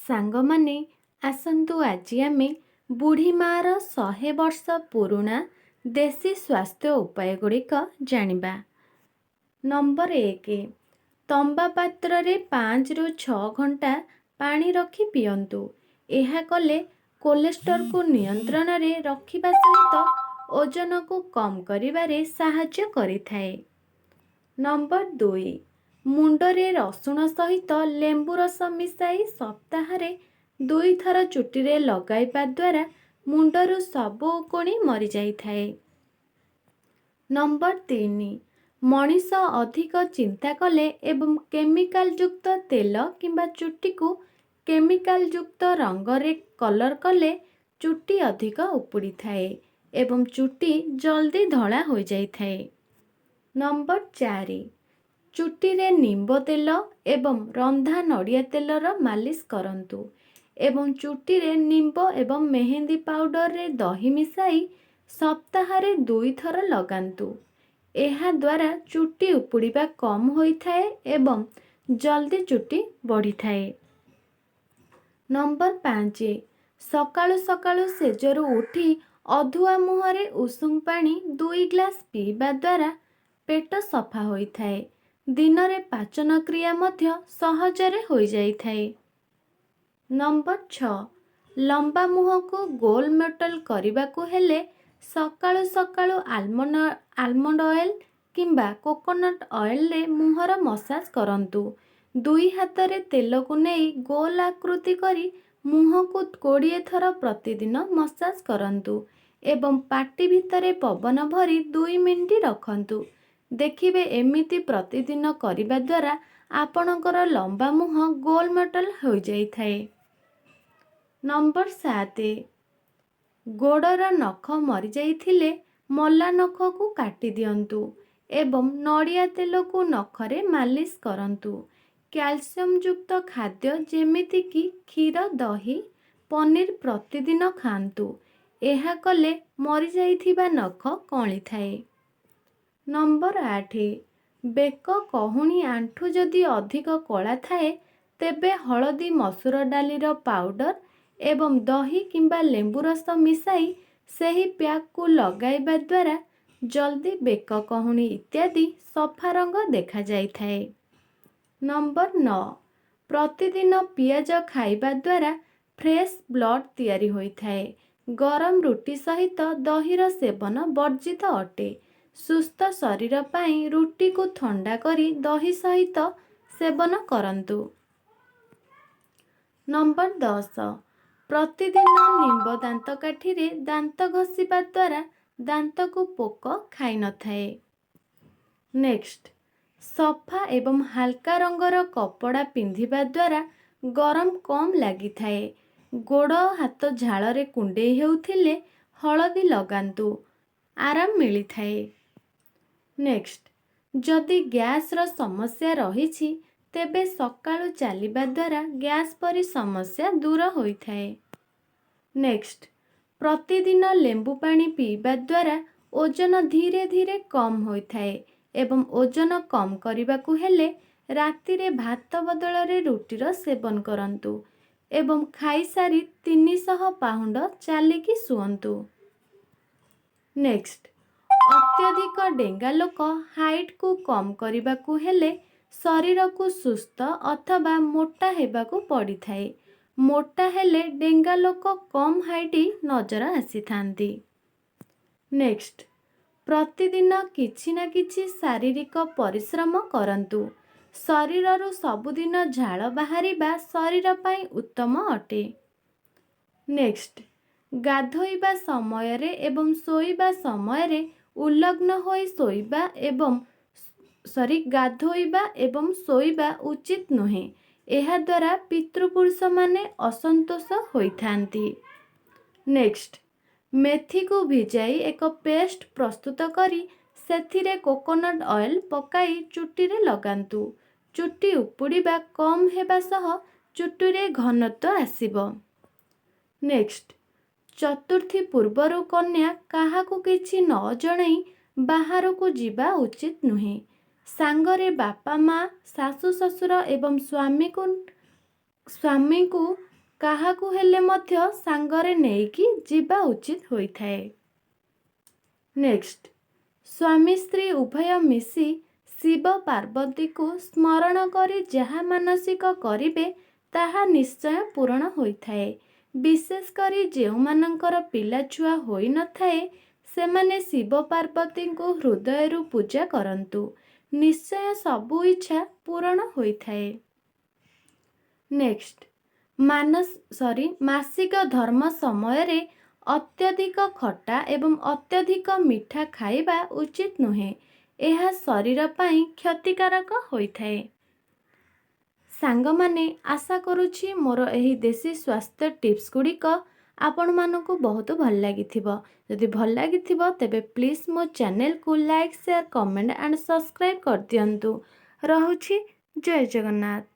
ସାଙ୍ଗମାନେ, ଆସନ୍ତୁ ଆଜି ଆମେ ବୁଢ଼ୀ ମାଆର 100 ବର୍ଷ ପୁରୁଣା ଦେଶୀ ସ୍ୱାସ୍ଥ୍ୟ ଉପାୟ ଗୁଡ଼ିକ ଜାଣିବା। ନମ୍ବର 1, ତମ୍ବା ପାତ୍ରରେ 5ରୁ 6 ଘଣ୍ଟା ପାଣି ରଖି ପିଅନ୍ତୁ। ଏହା କଲେ କୋଲେଷ୍ଟ୍ରଲକୁ ନିୟନ୍ତ୍ରଣରେ ରଖିବା ସହିତ ଓଜନକୁ କମ୍ କରିବାରେ ସାହାଯ୍ୟ କରିଥାଏ। ନମ୍ବର 2, ମୁଣ୍ଡରେ ରସୁଣ ସହିତ ଲେମ୍ବୁ ରସ ମିଶାଇ ସପ୍ତାହରେ ଦୁଇଥର ଚୁଟିରେ ଲଗାଇବା ଦ୍ୱାରା ମୁଣ୍ଡରୁ ସବୁ ଉକୁଣି ମରିଯାଇଥାଏ। ନମ୍ବର 3, ମଣିଷ ଅଧିକ ଚିନ୍ତା କଲେ ଏବଂ କେମିକାଲ ଯୁକ୍ତ ତେଲ କିମ୍ବା ଚୁଟିକୁ କେମିକାଲ ଯୁକ୍ତ ରଙ୍ଗରେ କଲର୍ କଲେ ଚୁଟି ଅଧିକ ଉପୁଡ଼ିଥାଏ ଏବଂ ଚୁଟି ଜଲ୍ଦି ଧଳା ହୋଇଯାଇଥାଏ। ନମ୍ବର 4, ଚୁଟିରେ ନିମ୍ବ ତେଲ ଏବଂ ରନ୍ଧା ନଡ଼ିଆ ତେଲର ମାଲିସ କରନ୍ତୁ ଏବଂ ଚୁଟିରେ ନିମ୍ବ ଏବଂ ମେହେନ୍ଦି ପାଉଡରରେ ଦହି ମିଶାଇ ସପ୍ତାହରେ ଦୁଇଥର ଲଗାନ୍ତୁ। ଏହାଦ୍ୱାରା ଚୁଟି ଉପୁଡ଼ିବା କମ୍ ହୋଇଥାଏ ଏବଂ ଜଲ୍ଦି ଚୁଟି ବଢ଼ିଥାଏ। ନମ୍ବର 5, ସକାଳୁ ସକାଳୁ ଶେଯରୁ ଉଠି ଅଧୁଆ ମୁହଁରେ ଉଷୁମ ପାଣି 2 ଗ୍ଲାସ୍ ପିଇବା ଦ୍ୱାରା ପେଟ ସଫା ହୋଇଥାଏ। ଦିନରେ ପାଚନ କ୍ରିୟା ମଧ୍ୟ ସହଜରେ ହୋଇଯାଇଥାଏ। ନମ୍ବର 6, ଲମ୍ବା ମୁହଁକୁ ଗୋଲ ମଟୋଲ କରିବାକୁ ହେଲେ ସକାଳୁ ସକାଳୁ ଆଲମଣ୍ଡ ଅଏଲ୍ କିମ୍ବା କୋକୋନଟ୍ ଅଏଲ୍ରେ ମୁହଁର ମସାଜ କରନ୍ତୁ। ଦୁଇ ହାତରେ ତେଲକୁ ନେଇ ଗୋଲ ଆକୃତି କରି ମୁହଁକୁ 20 ଥର ପ୍ରତିଦିନ ମସାଜ କରନ୍ତୁ ଏବଂ ପାଟି ଭିତରେ ପବନ ଭରି 2 ମିନିଟ୍ ରଖନ୍ତୁ। ଦେଖିବେ, ଏମିତି ପ୍ରତିଦିନ କରିବା ଦ୍ୱାରା ଆପଣଙ୍କର ଲମ୍ବା ମୁହଁ ଗୋଲ ମଟୋଲ ହୋଇଯାଇଥାଏ। ନମ୍ବର 7, ଗୋଡ଼ର ନଖ ମରିଯାଇଥିଲେ ମଲା ନଖକୁ କାଟି ଦିଅନ୍ତୁ ଏବଂ ନଡ଼ିଆ ତେଲକୁ ନଖରେ ମାଲିସ କରନ୍ତୁ। କ୍ୟାଲସିୟମ ଯୁକ୍ତ ଖାଦ୍ୟ ଯେମିତିକି କ୍ଷୀର, ଦହି, ପନିର ପ୍ରତିଦିନ ଖାଆନ୍ତୁ। ଏହା କଲେ ମରିଯାଇଥିବା ନଖ କଅଁଳିଥାଏ। ନମ୍ବର 8, ବେକ, କହୁଣି, ଆଣ୍ଠୁ ଯଦି ଅଧିକ କଳା ଥାଏ, ତେବେ ହଳଦୀ, ମସୁର ଡାଲିର ପାଉଡର ଏବଂ ଦହି କିମ୍ବା ଲେମ୍ବୁ ରସ ମିଶାଇ ସେହି ପ୍ୟାକ୍କୁ ଲଗାଇବା ଦ୍ୱାରା ଜଲ୍ଦି ବେକ, କହୁଣି ଇତ୍ୟାଦି ସଫା ରଙ୍ଗ ଦେଖାଯାଇଥାଏ। ନମ୍ବର 9, ପ୍ରତିଦିନ ପିଆଜ ଖାଇବା ଦ୍ୱାରା ଫ୍ରେଶ୍ ବ୍ଲଡ୍ ତିଆରି ହୋଇଥାଏ। ଗରମ ରୁଟି ସହିତ ଦହିର ସେବନ ବର୍ଜିତ ଅଟେ। ସୁସ୍ଥ ଶରୀର ପାଇଁ ରୁଟିକୁ ଥଣ୍ଡା କରି ଦହି ସହିତ ସେବନ କରନ୍ତୁ। ନମ୍ବର 10, ପ୍ରତିଦିନ ନିମ୍ବ ଦାନ୍ତକାଠିରେ ଦାନ୍ତ ଘଷିବା ଦ୍ୱାରା ଦାନ୍ତକୁ ପୋକ ଖାଇନଥାଏ। ନେକ୍ସଟ, ସଫା ଏବଂ ହାଲକା ରଙ୍ଗର କପଡ଼ା ପିନ୍ଧିବା ଦ୍ୱାରା ଗରମ କମ୍ ଲାଗିଥାଏ। ଗୋଡ଼ ହାତ ଝାଳରେ କୁଣ୍ଡେଇ ହେଉଥିଲେ ହଳଦୀ ଲଗାନ୍ତୁ, ଆରାମ ମିଳିଥାଏ। ନେକ୍ସଟ, ଯଦି ଗ୍ୟାସ୍ର ସମସ୍ୟା ରହିଛି, ତେବେ ସକାଳୁ ଚାଲିବା ଦ୍ୱାରା ଗ୍ୟାସ୍ ପରି ସମସ୍ୟା ଦୂର ହୋଇଥାଏ। ନେକ୍ସଟ, ପ୍ରତିଦିନ ଲେମ୍ବୁ ପାଣି ପିଇବା ଦ୍ୱାରା ଓଜନ ଧୀରେ ଧୀରେ କମ୍ ହୋଇଥାଏ ଏବଂ ଓଜନ କମ୍ କରିବାକୁ ହେଲେ ରାତିରେ ଭାତ ବଦଳରେ ରୁଟିର ସେବନ କରନ୍ତୁ ଏବଂ ଖାଇସାରି 300 ପାହୁଣ୍ଡ ଚାଲିକି ଶୁଅନ୍ତୁ। ନେକ୍ସଟ, ଅତ୍ୟଧିକ ଡେଙ୍ଗା ଲୋକ ହାଇଟ୍କୁ କମ୍ କରିବାକୁ ହେଲେ ଶରୀରକୁ ସୁସ୍ଥ ଅଥବା ମୋଟା ହେବାକୁ ପଡ଼ିଥାଏ। ମୋଟା ହେଲେ ଡେଙ୍ଗା ଲୋକ କମ୍ ହାଇଟ୍ ନଜର ଆସିଥାନ୍ତି। ନେକ୍ସଟ, ପ୍ରତିଦିନ କିଛି ନା କିଛି ଶାରୀରିକ ପରିଶ୍ରମ କରନ୍ତୁ। ଶରୀରରୁ ସବୁଦିନ ଝାଳ ବାହାରିବା ଶରୀର ପାଇଁ ଉତ୍ତମ ଅଟେ। ନେକ୍ସଟ, ଗାଧୋଇବା ସମୟରେ ଏବଂ ଶୋଇବା ସମୟରେ ଉଲଗ୍ନ ହୋଇ ଶୋଇବା ଏବଂ ସରି ଗାଧୋଇବା ଏବଂ ଶୋଇବା ଉଚିତ ନୁହେଁ। ଏହାଦ୍ୱାରା ପିତୃପୁରୁଷମାନେ ଅସନ୍ତୋଷ ହୋଇଥାନ୍ତି। ନେକ୍ସଟ, ମେଥିକୁ ଭିଜାଇ ଏକ ପେଷ୍ଟ ପ୍ରସ୍ତୁତ କରି ସେଥିରେ କୋକୋନଟ୍ ଅଏଲ୍ ପକାଇ ଚୁଟିରେ ଲଗାନ୍ତୁ। ଚୁଟି ଉପୁଡ଼ିବା କମ୍ ହେବା ସହ ଚୁଟିରେ ଘନତ୍ୱ ଆସିବ। ନେକ୍ସଟ, ଚତୁର୍ଥୀ ପୂର୍ବରୁ କନ୍ୟା କାହାକୁ କିଛି ନ ଜଣାଇ ବାହାରକୁ ଯିବା ଉଚିତ ନୁହେଁ। ସାଙ୍ଗରେ ବାପା, ମା, ଶାଶୁ, ଶ୍ୱଶୁର ଏବଂ ସ୍ୱାମୀଙ୍କୁ କାହାକୁ ହେଲେ ମଧ୍ୟ ସାଙ୍ଗରେ ନେଇକି ଯିବା ଉଚିତ ହୋଇଥାଏ। ନେକ୍ସଟ, ସ୍ୱାମୀ ସ୍ତ୍ରୀ ଉଭୟ ମିଶି ଶିବ ପାର୍ବତୀଙ୍କୁ ସ୍ମରଣ କରି ଯାହା ମାନସିକ କରିବେ, ତାହା ନିଶ୍ଚୟ ପୂରଣ ହୋଇଥାଏ। ବିଶେଷ କରି ଯେଉଁମାନଙ୍କର ପିଲାଛୁଆ ହୋଇନଥାଏ, ସେମାନେ ଶିବ ପାର୍ବତୀଙ୍କୁ ହୃଦୟରୁ ପୂଜା କରନ୍ତୁ, ନିଶ୍ଚୟ ସବୁ ଇଚ୍ଛା ପୂରଣ ହୋଇଥାଏ। ନେକ୍ସଟ, ମାନସ ସରି ମାସିକ ଧର୍ମ ସମୟରେ ଅତ୍ୟଧିକ ଖଟା ଏବଂ ଅତ୍ୟଧିକ ମିଠା ଖାଇବା ଉଚିତ ନୁହେଁ। ଏହା ଶରୀର ପାଇଁ କ୍ଷତିକାରକ ହୋଇଥାଏ। ସାଙ୍ଗମାନେ, ଆଶା କରୁଛି ମୋର ଏହି ଦେଶୀ ସ୍ୱାସ୍ଥ୍ୟ ଟିପ୍ସ ଗୁଡ଼ିକ ଆପଣମାନଙ୍କୁ ବହୁତ ଭଲ ଲାଗିଥିବ। ଯଦି ଭଲ ଲାଗିଥିବ, ତେବେ ପ୍ଲିଜ୍ ମୋ ଚ୍ୟାନେଲକୁ like, share, comment and subscribe କରିଦିଅନ୍ତୁ। ରହୁଛି, ଜୟ ଜଗନ୍ନାଥ।